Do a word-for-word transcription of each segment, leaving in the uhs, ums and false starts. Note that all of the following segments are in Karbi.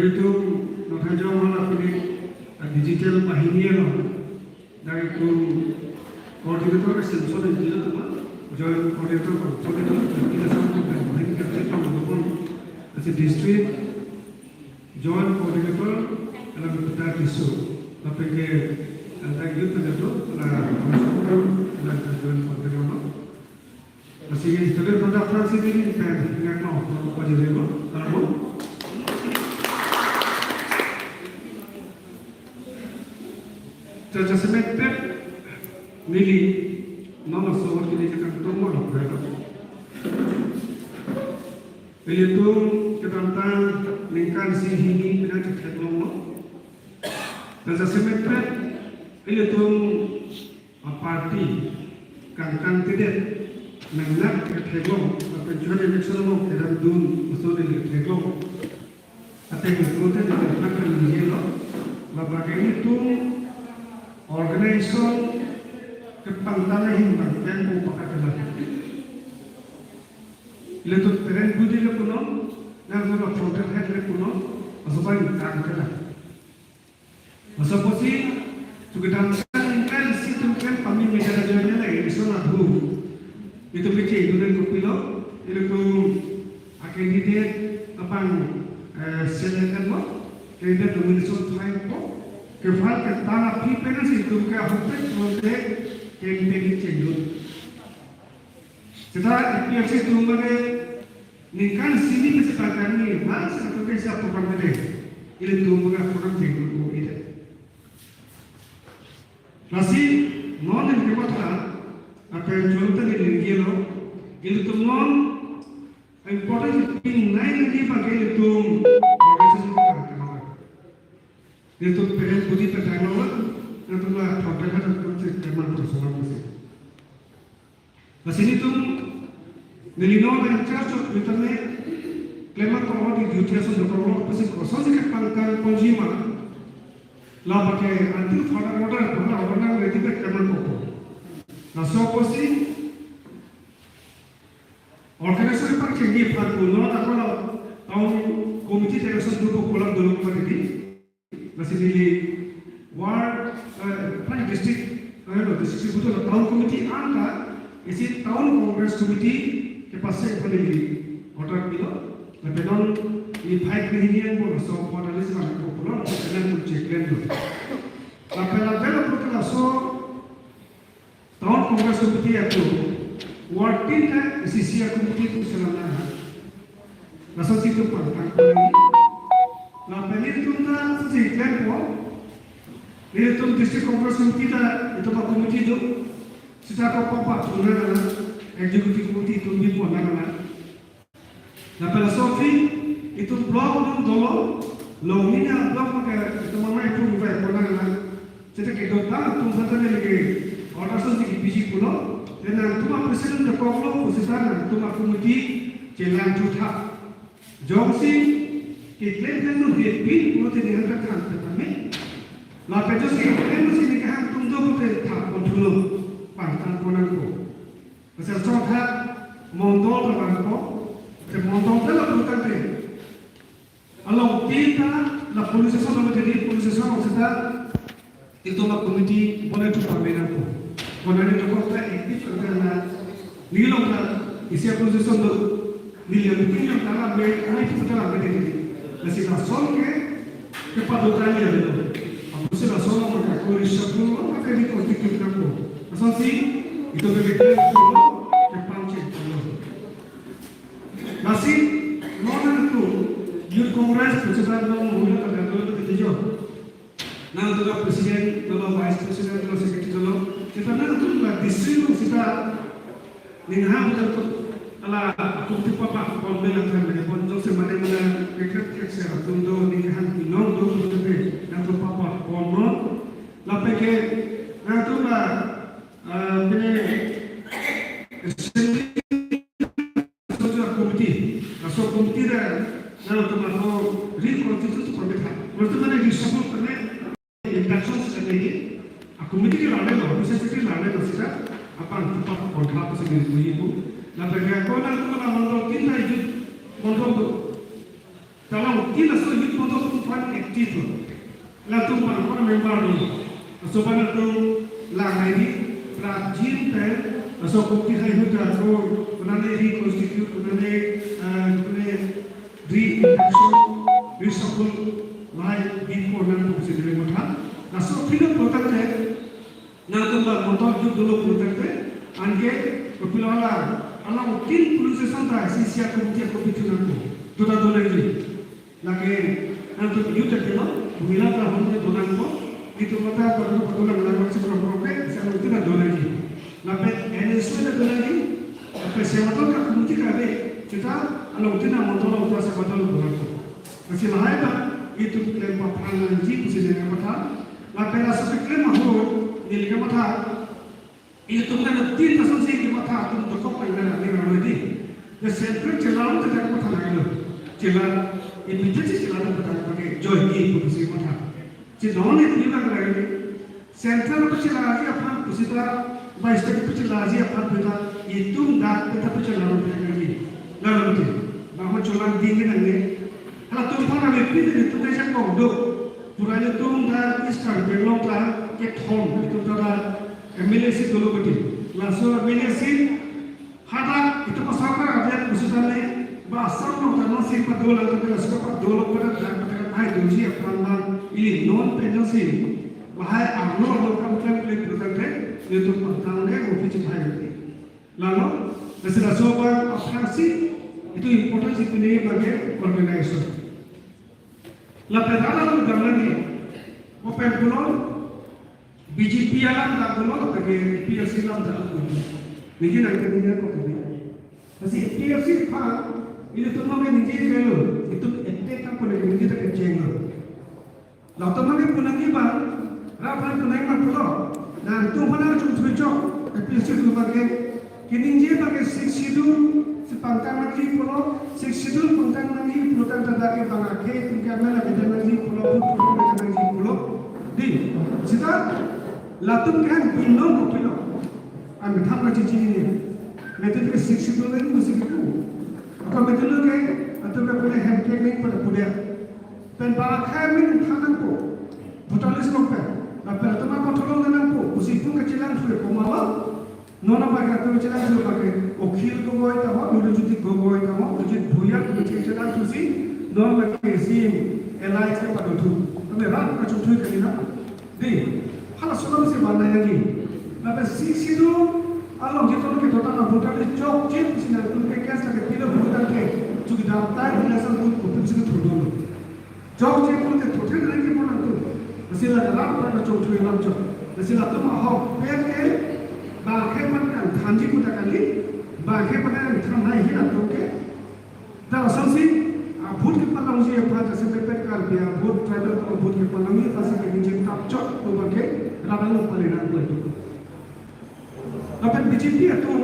Itum nangthajong hal apuni, ah, digital banghini along. Dak itum coordinator Samson Engineer tema, joint coordinator, coordinator, coordinator, coordinator, coordinator, coordinator, coordinator, coordinator, joint coordinator, alam kita Tisso. Lapen ke, ah, dak youth coordinator, ah, alam joint coordinator. Lasi student conductor si ini pen ngak mau pajero, kalau. Jasemet pet neli non laso kini kangtung mo lo. Ilitum kedamtang ningkan isi hini pina ketheklonglo. Jasemet pet ilitum aparty kangkang tedet nangnak ketheklong, lapen chuan election along kedamdun aso neli ketheklong. Ateng nangkrote nangkrote nangkrote lo, labang ke ilitum organization kepangtang ahin bang pen ko pakatela. Ilitum parent body le punon, nang nang frontal head le punon, aso bang kangtela. Laso apotsi, tu kedamtang ningkan isi atum klem pame media rajo nya lagi, iso na dhu. Itum bici, itum kopilo, ilitum a candidate abang, eh, select mo, candidate nomination file po, kefile ketang aphi pen si itum ke ahokpet lote campaign chengdun. Seta A P H L C atum mane ningkan isi hini pesi pangkang ni, mas satu pesi apa pangkang de. Ilitum mane program jengkul ko ide. Lasi non yang kematha, apa yang jual tadi lagi lo, ilitum non important thing nai lagi pakai ilitum organization ko kan. Ilitum parent body pen tanglo, ilitum la program kan ilitum si keman personal mesti. Lasi nelitum, neli non in charge of internet, klem ako di duty ason dokok lo, pasi kosonsi kepangkang ponji ma. Labang ke until further order, further order nang ready ke klem ako. Laso apotsi, organization pangchengji aphan pulo, ako la town committee election dolo pulang dolo pati di. Lasi neli ward, eh, prai district, eh, no, district si betul town committee angka, isi town congress committee kepasek pen neli order pilo. Lapen non ni phai krehini yang bo so order list mana ko pulo, lapen nang check len do. Lapen lapen lapen laso Town Congress Committee atum, ward tin ta A C C committee atum selam na. Laso si itum pangkang ko lagi. Lapen nelitum ta si klem po. Nelitum District Congress Committee ta itum a-committee do. Seta ko papa tuna na, Executive Committee itum bi po na na. Lapen laso aphi itum block atum dolo, longni na block ke itum amai itum bai pona na. Seta kedotang atum seta neli ke order ason si kepiji pulo, te nangtum a-president dokok lo, pusita nangtum a-committee chelang thutha. Jongsi keklem pen no hepin pulote neli hangta than tame. Lapen jongsi keklem no si neli kehang atum do pulote tha pon thulo, pangtang pon nangpo. Pasal chotha mondol ta bang ko, te mondol ta lapu tangte. Along tin ta la police station along jadi police station along seta itum a-committee bole tu pame nangpo. Kona neli dokok ta active kerja na neli along ta isi a-police station do. Neli yang penting yang dalam me, ini pun dalam me ini. Lasi lason ke, kepadukan ya itu. Apa sih lason mau pakai ko reshuffle, mau pakai di konstitusi kamu. Lason si, itum bebek ke, kepangcheng kamu. Lasi, non itu, Youth Congress, pusat non, mulai pada dulu itu jo. Nangtum a-president, nangtum a-vice president, nangtum a-secretary lo. Seta nangtum la district lo seta ninghang betul tu. Ala atum tu papa pon me lang kan me pon jongsi mane mane kekek kek se atum do ninghang kinong do tu te nangtum papa pon mo. Lapen ke nangtum la, ah, pine Social committee, laso committee ra, nangtum ako reconstitute permit ha. Nangtum mane reshuffle kerne, induction si kerne, a-committee ke lale lo, bisa secretary lale lo seta, apang tepat kontrak si kerne ko ibu. Lapen ke ako nangtum mana mandal tin ta ijut mandal tu. Alangtin laso youth bondhok atum aphan active lo. Latum bang ko member lo. Laso bang atum lang hai ni prajin pen laso kopi hai huta ko kunane reconstitute kunane, eh, kunane reinduction, reshuffle, lai before nan ko sendiri matha. Laso pino kota te, nangtum bang motor juk dolo pulotangte, anke kopilo la, alangtin police station ta, C C R committee ko pithu nangko, tota dolangji. Lake, nangtum youth ate lo, mila ta hon ke donangko, itu kota baru baru lang lang si pro pro ke, sa nangtum ta dolangji. Lapen N S O ta dolangji, lapen Seva Dol ka committee ka de, seta alangtin a motor lo ta Seva Dol donangko. Lasi lahai ta, itu klem paphrang nangji pusi nangkapatha. Lapen laso keklem ahut, neli kamatha, itum kan tin asonsi kamatha, atum dokok pen kan neli roi di. The central chelar te kamatha lagi lo. Chelar, immediate chelar te kamatha lagi, join di pusi kamatha. Si non itu juga lagi. Central pachelangji aphan pusita, ba state pachelangji aphan pusita, itum dak peta pachelang lagi. Lalu tu, bahwa cholang dingin nangne. Halatum aphan kami pin itum desa kong do. Pura itum dak East Karbi Anglong ta kethom, itum ta M L A seat dolo bati. Laso M L A seat hadak itum asarkar abiak pusitame, ba Assam along ta nonsi padol angkata laso padol pada dak pada hai doji apran bang ili non pen nonsi. Bahai arlo arlo kam klem klem pulotangte, itum pantang le office hai. Lalu, lasi laso bang aphrangsi, itu important si pini bagi organization. Lapen rat alam dam lagi, open pulo, B J P alam dam pulo, lapen A P H L C alam dam pulo. Ningje nang ke ningje ko kami. Lasi A P H L C aphan, ilitum nonke ningje kailo, itum attack kam pone ningje ta kecheng lo. Latum nonke punangji bang, rat aphan punangji bang pulo. Nangtum aphan nangchongthui chok, A P H L C atum abang ke, keningje abang ke Sixth Schedule si pangtang nangji pulo, Sixth Schedule pangtang nangji pulotangte dak ke bang akhei atum ke amen avedetji pulo, vote avedetji pulo. Di, seta latum ke han binong kopilo. An methap na chichi ni. Methap ke Sixth Schedule ni musi kipu. Ako methap ke, atum ke pune hem ke ni pada pudia. Pen bang akhei amen than nangpo. Voter list along pen. Lapen atum ako tholong nangpo. Pusi itum kachelangthu komat lo. Non abang atum chelangthu abang ke Akhil Gogoi ta ho, Luhujyoti Gogoi ta ho, Ajit Bhuyan ta chelangthusi, non abang ke C M alliance kepadothu. Tame rat kachongthui kali na. Di, hala sonam si mana ya di. Lapen Sixth Schedule along jiton ke total na voter list chokche pusi nangtum ke case lake pilo voter ke. Chowkidar tai election booth kopisi ke thurdo. Chokche pulote thothe nangji pon nangtum. Lasi la rat aphan kachongthui alam chok. Lasi latum ahok pen ke bang akhei aphan kangthanji puta kali. Bang akhei aphan kangthan hai hi latum ke. Dak asonsi, a vote kepalongji aphan jasemet pen Karbi a vote tribal a vote kepalongji aphansi keningje tap chot pu abang ke rat along pale nangkok. Lapen B J P atum,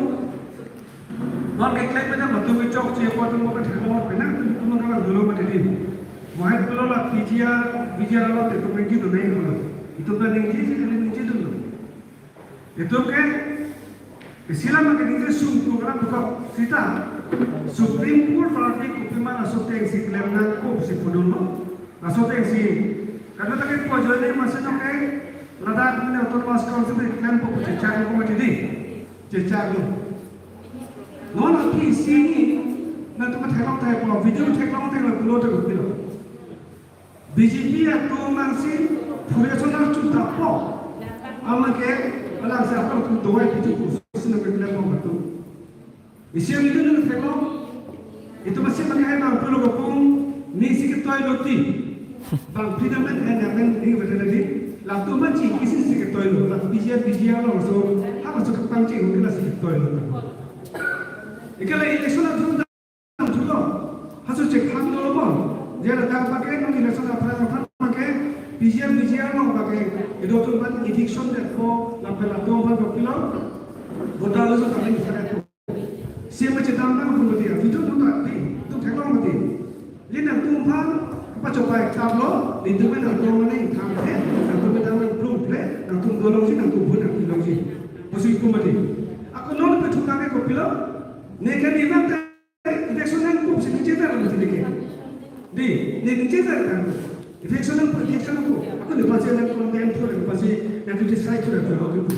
non keklem pen latum kechokche pu atum mo kan thek mo pen nangtum mo kan dolo mati di. Mohit pulo la P G R, P G R lo te tum ningje dun nai pulo. Itum ta ningje si kali ningje dunlo. Itum ke, isi alam ke ningje sung program buka sita. Supreme Court party kopima laso ateng si klem nangkok si pudunlo. Laso ateng si, karena tadi pu ajoine masih nonke, ladak mane Autonomous Council de klempo chechak lo mati di. Chechak lo. Non api isi ni, nangtum theklong thai po, video theklong thai lo pulo thai lo pulo. B J P atum nangsi phure sonar chuta po. Amat ke, alang si apor kum doi pitu pu, sino ke klempo matu. Isi yang itu nang thelo. Itum masih pakai hai bang pulo kopung ni si ketoi loti. Bang pinamen hai namen ni betul tadi. Latum manchi isi si ketoi lo. Latum B J P, B J P lo so. Hama so kepangchi mungkin si ketoi lo. Ikala election atum dah dulu. Haso cek ham dulu bon. Dia datang pakai nang election apa yang pakai B J P, B J P lo pakai. Itu tuh kan eviction deh ko. Lapen latum pan kopilo. Voter list kami bisa itu. Si macam dam dam pun betul. Itu tuh tak di, itu theklong betul. Jadi nangtum aphan, apa coba ektab lo, nelitum nangtum mane ingtham the, nangtum dam nangplung phle, nangtum dolongji, nangtum bun nangtum longji. Pusi kum betul. Ako non pe thukang ke kopilo, neke ni nang te, election nangkok si ningje ta betul neke. Di, Eviction ako, ako ne pasi na condemn thura, pasi na criticize thura, thura ako pu.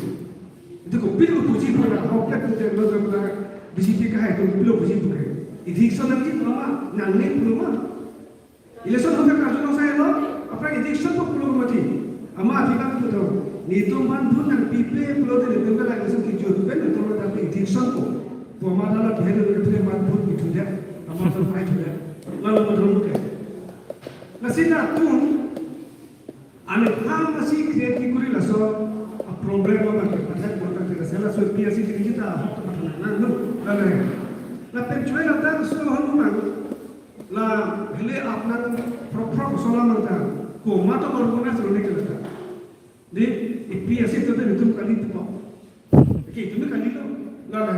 Itu kopilo puji pura, ahokpet pu te lo jam la B J P kahai atum kopilo puji pura. Eviction nangji pulo ma, nangne pulo ma. Election ahut karju nang sai lo, aphrang eviction ko pulo mati. Amat aphi abang pu tho. Netum aphan vote nangpipe pulote netum ke la election kejut pen netum ta eviction ko. Pu amat hala bihari netum aphan vote pithudet. Amat ta pai thudet. Lalu madam ke. Lasi latum amethang si create kuri laso a problem abang ke pathak botak ke, lasi laso P R C ke kita hok pathak nang lo. Lalu lapen choi ladak so hanu mang la hele apnang phrok phrok so la mang ta komat organize lo ne ke la ta. Di, P R C to netum kali to. Oke, itum kalilo. Lalu,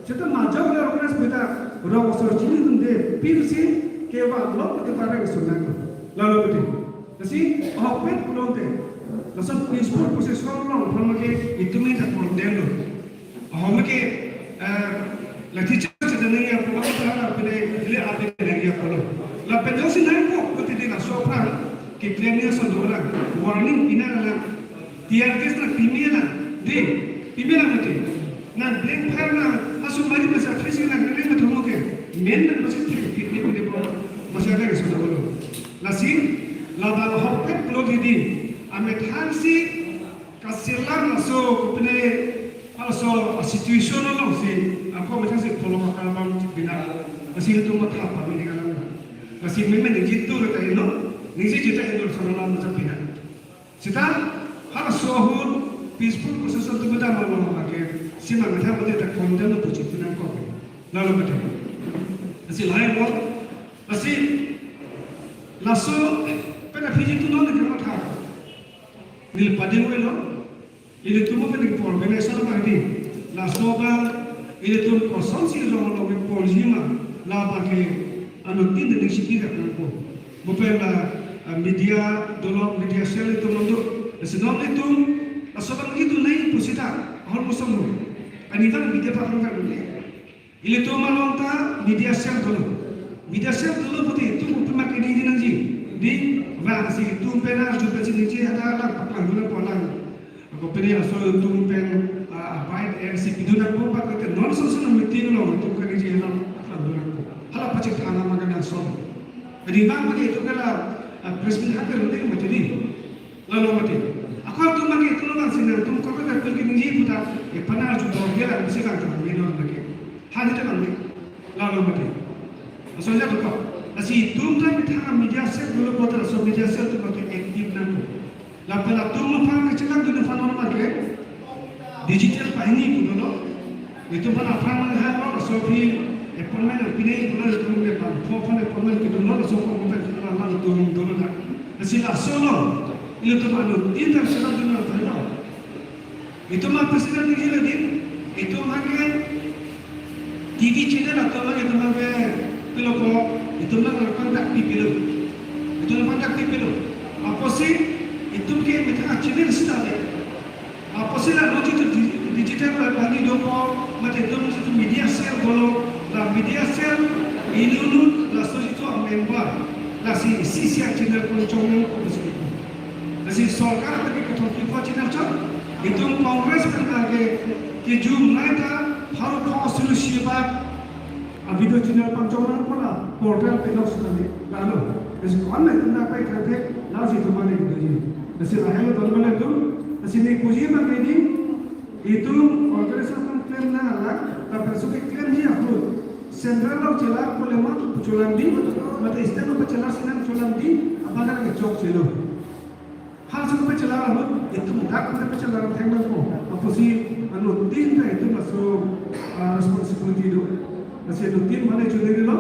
seta majok le organize pu ta, rong asor chini atum de, P R C ke wa lok ke pareng sunang. Lalu betul. Lasi, ahokpet pulote, lason peaceful procession along, aphan ke itum ta condemn lo. Ahom ke, eh, lathi charge dan ya pulo ta, pine, le ape ya pulo. Lapen jongsi nangkok, kuti di laso aphan, ke plan ni ason do la, warning pina la, tear gas nangpime la, di, pime la mati. Nang blank fire nang, asumari masa fishing nang ring mati mo ke. Men nang masa fishing, fishing, fishing, fishing, masa ada ke sudah bolo. Lasi, labang ahokpet pulo di di, amethang si, kaselam laso, kopine, laso, situation along si, ako amethang si kolom akar bang bina, lasi itu matha pamini kalang. Lasi meme ningje tu reta ino, ningje jita ino sono lam masa bina. Seta, halaso ahut peaceful procession atum ta malo lo make, si mang methang mate ta condemn lo puji tu nangkok. Lalu mate. Lasi lahai mo, lasi laso pen aphi ji tu non ke matha. Neli pading lo, ilitum pen ke organization abang di. Laso abang, ilitum kosonsi rong lo ke porjima, labang ke anuttin de ning sipi dak nangpo. Bupeng la, ah, media dolo, media cell itum nangdo. Lasi non itum, laso abang itum nai pusita, ahor musong lo. Ani bang media pak lo kan ni. Ilitum along ta media cell dolo. Media cell dolo pute itum upima ke ningje nangji. Ding vang si itum pen arju pen si ningje ada lang paklang dun nangpo lang. Ako pini laso itum pen, ah, abide R C P dun nangpo, pak ke non sosona meeting along itum ke ningje lang paklang dun nangpo. Hala pachethang ama ke nangson. Adi bang pute itum ke la, ah, press meet hadir ding mati di. Lalu mati. Ako atum mati itum lo bang si nangtum kok ke pil ke ningje puta, e pana arju dor dia la, si bang tu nangji non lagi. Hadi ta nangji. Lalu mati. Asal ja tu kok. Lasi itum ta methang media cell dolo puta, laso media cell atum mati active nangpo. Lapen atum aphan kechelak dun aphan non make digital pahini pu dolo. Itum aphan aphrang nang ha lo, laso aphi appointment pine pu lo, itum ke bang pho aphan appointment ke dolo, laso appointment ke dolo, latum dolo dak. Lasi laso lo, itum anuttin ta kechelak dun aphan lo. Itum a-president ningje le di, itum abang ke T V channel atum abang itum abang ke pilo ko, itum abang contact pipilo. Itum abang contact pipilo. Apotsi itum ke methang channel sita le. Apotsi la non jitu di-, digital la bani dopo, mate itum jitu media cell dolo, la media cell inut inut laso jitu a-member, lasi isi isi a-channel pon chongnang ko besi. Lasi sorkar pen ke kethom kipu a-channel chot, itum Congress pen ke kejum nai ta pharo pho sulu shibak a-video channel pangchong nangpo la portal pen nok sitame lalo. Lasi kon nai itum nangpai thangthek, lasi itum mane kedoji. Lasi lahelo don mane itum, lasi ne puji ma ke di, itum organization pen claim nang alang, tapi suke claim hi ahut. Central along chelak pule ma tu pucholang di, mate state along pachelak sinang cholang di, abang ke chokchelo. Hal sung pachelak ahut, itum dak pule pachelak thek nangpo. Apotsi anuttin ta itum laso, ah, responsibility do. Lasi anuttin mane chunari lo,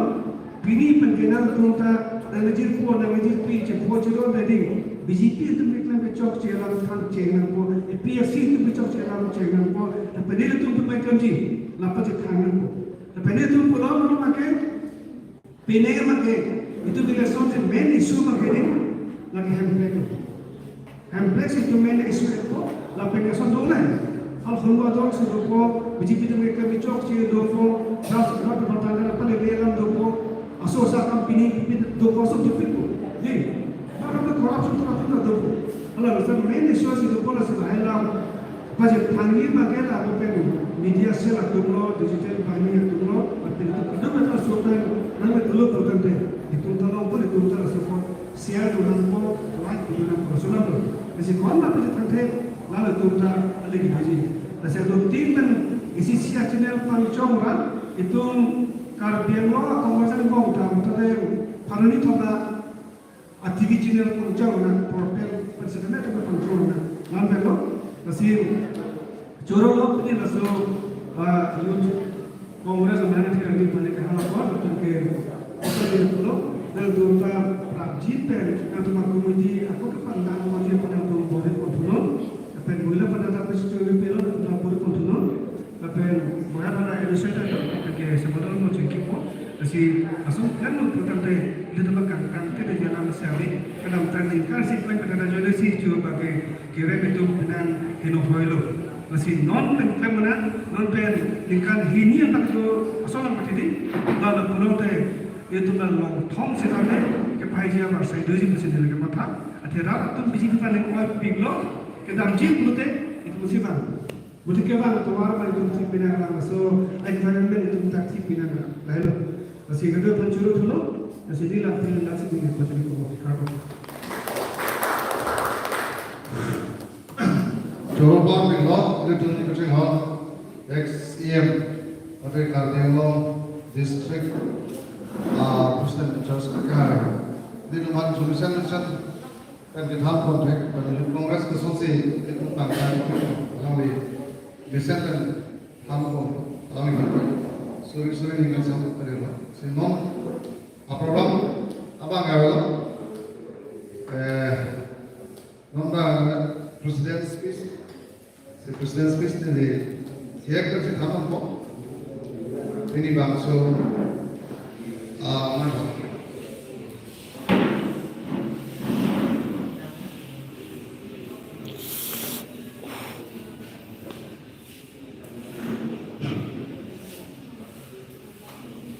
pini pen ke nangtum ta, nang jirpo, nang jirpi, chepho chiro nadi, B J P itum ke klem ke chokche alam than chengnangpo, A P H C itum ke chokche alam chengnangpo, ta pini itum ke mai klemji, la pachethang nangpo. Ta pini itum pulo lo make, pini make, itum ke lason si main issue make di, lake hemprek lo. Hemprek si itum main issue ko, lapen lason do nai. Hal hongwa dong si dopo, B J P itum ke kami chokche dopo, das rat batang na pale le alam dopo, aso sa company pin dopo, aso dopik ko. Di, mara me corruption, corruption Laso main issue si dopo lasi lahai alam. Pajir thangji abangke lapu pen media cell atumlo, digital banking atumlo, lapen itum kadokave ta so pen nang betul betul kan te. Itum ta longpo, itum ta laso ko share do nangpo, like do nangpo, laso alamlo. Lasi ko-an lapu thangte, lalu itum ta alagi haji. Lasi atum tin pen isi sia channel pangchong ra, itum Karbi Anglong a-conversation bong tam ta de, pharani thok ra, a T V channel pangchong ra portal pen sedemet pangchong ra. Lam pen lo, lasi choro lo pini laso, ah, Youth Congress amena thirani mane kahang apor lapen ke osa din pulo, nangtum ta prapji pen nangtum a-committee ako kepandang mane pen nangtum bor-i pon thunon, lapen muila pen nangtum choro pilo nangtum bor-i pon thunon. Lapen mara para administrator do, lapen ke sabadol mo chingki po. Lasi asong kan mo putang te, ilitum kang kang ke de jana masari, kadam tang ningkan si plan pada join si chu bagi kere itum penang heno hoilo. Lasi non pen klem mana, non pen ningkan hini atak do asong nang patidi, lalu pulo te, itum na long thom si tame, ke pai jia bar sai doji masi nilai ke matha, athe rat atum bisi kita ning oi piglo, kedamji pulote, itum si bang. Buti kevang tovar mari itum thik pinang lang, so environment itum ta thik pinang lang. Lahelo. Lasi kedo pun choro thulo, lasi di lang pin lang si bini patri ko kabo. Choro pon pilo, itum ni kachinghon, ex E M, Karbi Anglong District, ah, President in charge akai. Di teman solution, solution, pen kethan pon thek, pen Youth Congress ke sosi, itum pangkai, alangli mesen pen than pon, alangli pangkai. Sorry, sorry, ningkan sam pen lo. Si non, a-program abang alo. Eh, non ta President speech. Si President speech tadi siak tersi than pon. Pini bangso, ah, mana?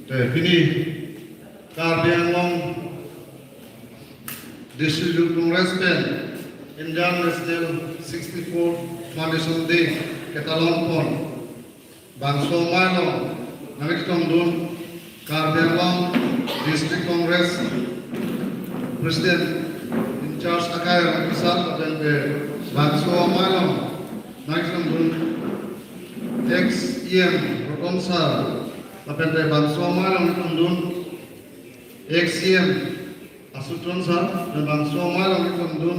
Te pini Karbi Anglong District Youth Congress pen Indian National sixty-fourth Foundation Day ketalon pon, bangso amei along nangketongdun Karbi Anglong District Congress President in charge akai Rangkisar, lapen ke bangso amei along nangketongdun ex E M Roton sir, lapen ke bangso amei along nangketongdun ex E M Asutron sir, lapen bangso amei along nangketongdun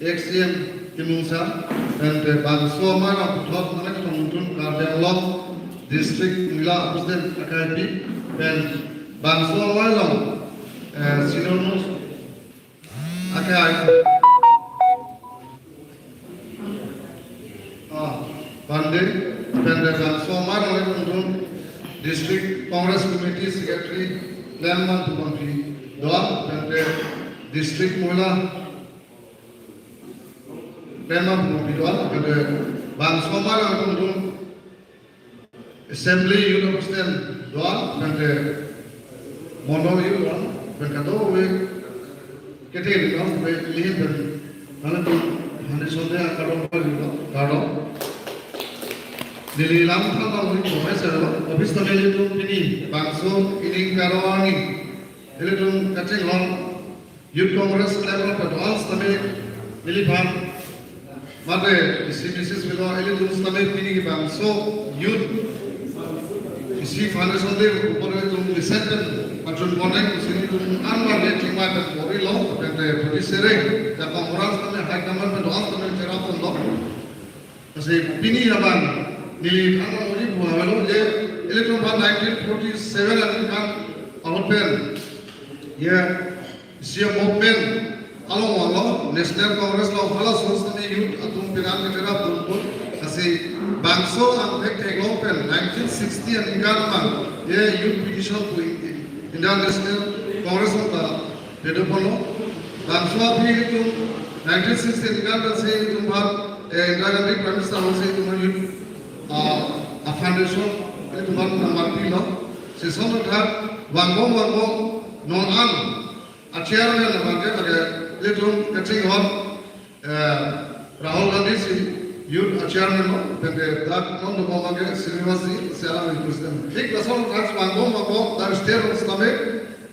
ex E M Timung sir, lapen ke bangso amei along puthot nangketongdun Karbi Anglong District Mahila President akaipi, lapen bangso amei along, eh, senior most akai, ah, Pandey, lapen ke bangso amei along nangketongdun District Congress Committee Secretary Klemman Phubangphi do-an, lapen ke District Mahila Klemman Phubangphi do-an, lapen ke bangso amei along nangketongdun Assembly Youth President do-an, lapen ke Mondol Youth do-an, lapen ke kadokave kethe do-an, lapen lihin pen, nangtum hani sonde akaro lo, karo. Neli lam than tang uri kome selo, office tame ilitum pini bangso ining karo arni, ilitum kachinghon Youth Congress klem pen do-an sitame neliphan mate isi message pilo, ilitum sitame pini ke bangso youth isi foundation day apor ilitum mesen pen pachun pon nang, isi ilitum anwar le chingmai pen bor-ilo, pen te pudi sere, jakong orang sitame high command pen do-an sitame cherap ponlo. Lasi pini abang neli than tang uri pu avelo je, ilitum aphan nineteen forty-seven aningkan ahut pen, ye, isi a-movement along vanglo, National Congress along halaso sitame youth atum penang kecherap dun pon, lasi bangso angthek theklong pen nineteen sixty aningkan abang, ye, youth petition pu Indian National Congress along ta pedo ponlo. Bangso aphi itum nineteen sixty aningkan pensi itum aphan, eh, Indira Gandhi Prime Minister alongsi itum aphan youth, ah, a-foundation itum aphan nangmarpilo. Lason athak vangbom vangbom non an a-chairman abang ke, ke ilitum kachinghon Eh, Rahul Gandhi si youth a chairman lo, pen ke dak non do bom ke Srinivas ji si alang president. Thik lason dak vang bom vang bom, dak state lo setame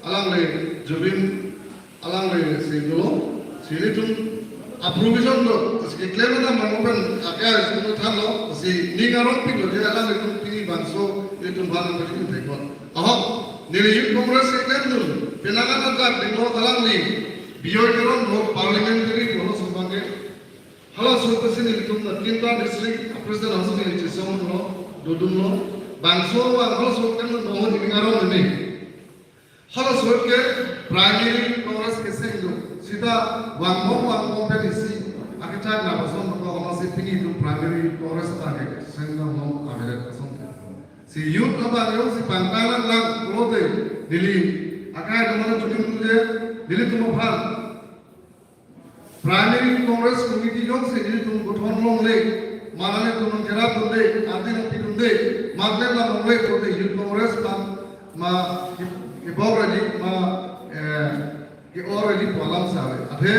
alangli Zubeen, alangli si dolo, si ilitum a provision lo, si keklem na mang pen akai si than lo, si ning arongpik lo, je alanglitum pini bangso ilitum bang pachini thek lo. Ahok, neli Youth Congress keklem dun, penang an dak ding lo alangli, Bijoy Teron lo parliamentary lo sumbang ke. Halaso pesi nelitum na tinta district president halaso neli chesong lo, dodun lo, bangso vang halaso kan lo mohon ini arong ini. Halaso ke primary Congress keseng do, sita vang bom vang bom pen isi, akechak na pason ko halaso pini tum primary Congress ta keseng do hom averet pason. Si youth abang yo si pangkalang lang pulote, neli akai do mana chukim tuje, nelitum aphan Primary Congress Committee jongsi nelitum gothon longle, manane tum kerap dunde, adi nangpi dunde, magle la longle dunde, Youth Congress ma, ma, ke, kebok ready, ma, eh, ke-or ready pu alam save. Athe,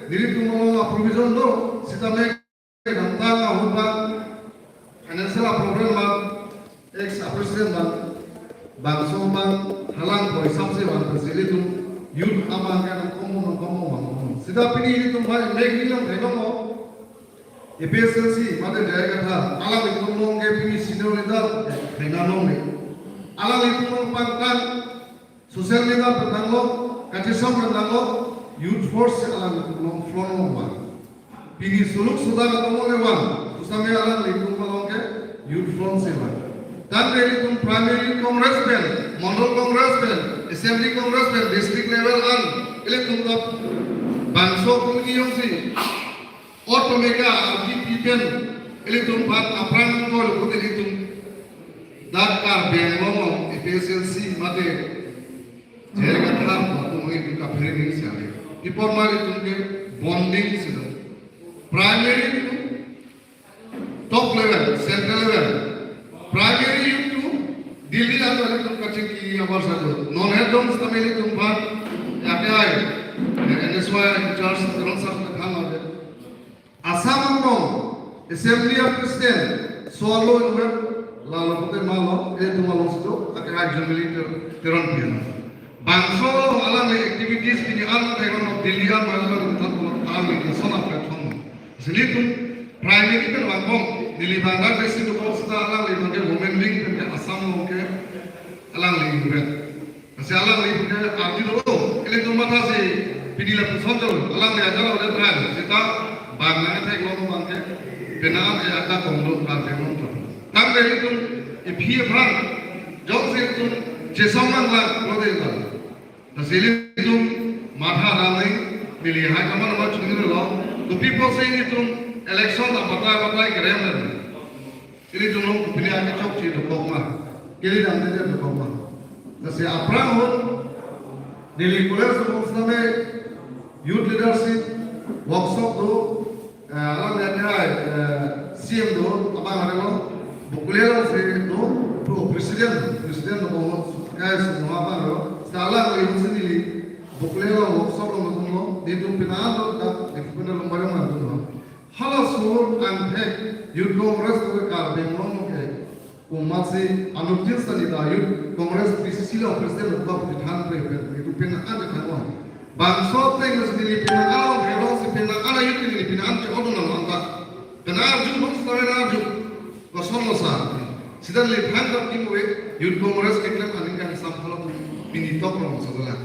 nelitum along a provision do, sitame, nangtang ahut ba, financial problem ma, ex president bang, bangso bang halang ko hisap se bang, si ilitum youth abang ke nangkomo nangkomo bang komo. Sita pini ilitum bang mek ni lang thai nong mo. A P H L C mate J I Kathar, alanglitum along ke pini senior leader thai nong ni. Alanglitum along pangkan social media pen tanglo, kachesong pen tanglo, youth force si alanglitum along front along vang. Pini suluk suda katomo le vang, pusitame alanglitum along ke youth front si vang. Tangte ilitum primary Congress pen, Mondol Congress pen, Assembly Congress pen, district level an, ilitum ta bangso committee jongsi automega R G P pen, ilitum phat aphrang ko lo ilitum dak Karbi Anglong A P H L C mate J I Kathar atum ilitum kaphere ning si ale. Ipor ma ilitum ke bonding si do. Primary to top level, central level. Primary to Delhi an ilitum kachingki abar sa do. Non head dong setame ilitum phat, ya ke ai, N S Y in charge, terang sa thang ade. Assam angbong Assembly a President, so alo inver, lalo pute malo, ilitum along si do, ake hai Jubilee Ter-, Teron pian. Bangso along alangli activities pini an Teron of Delhi an, malam than ko alangli ke sona platform. Si ilitum primary pen vang bom, neli bangga ke si do bom sita alangli bangke women wing pen ke Assam along ke alangli inver. Lasi alangli punya arti dolo, ilitum matha si pini lapuson dolo, alangli ajar udah terakhir, sita bang nang thek lo bang ke, penang ke ada konglo kan ke lo. Tangte ilitum iphi aphan, jongsi ilitum chesong lang lang, lo de lang. Lasi ilitum matha nang ni, neli hai kaman kaman chungin lo, the people say ilitum election abatai abatai kerem lang. Ilitum along kopine ake chokche dokok ma. Kili dam de dokok ma. Lasi aphrang ahut neli college along setame youth leadership workshop do, eh, alam ya hai, eh, C M do, abang hari lo, Bokolia along si do, pro president, president do, guys, semua abang lo. Setelah neli usi neli Bokolia along workshop along do, nelitum penang do, dak, di penang along bareng ma do. Halaso angthek Youth Congress ke Karbi Anglong ke komatsi anuttin sani ta Youth Congress P C C along president lo bak di than pre pre itu penang an than lo. Bangso teng si neli penang along helong si penang along youth neli penang an ke odon along ta. Penang arju bang sa penang arju. Kosong lo sa. Sita neli than ta kim we Youth Congress keklem aning kan sam halatum pini tok along sa la.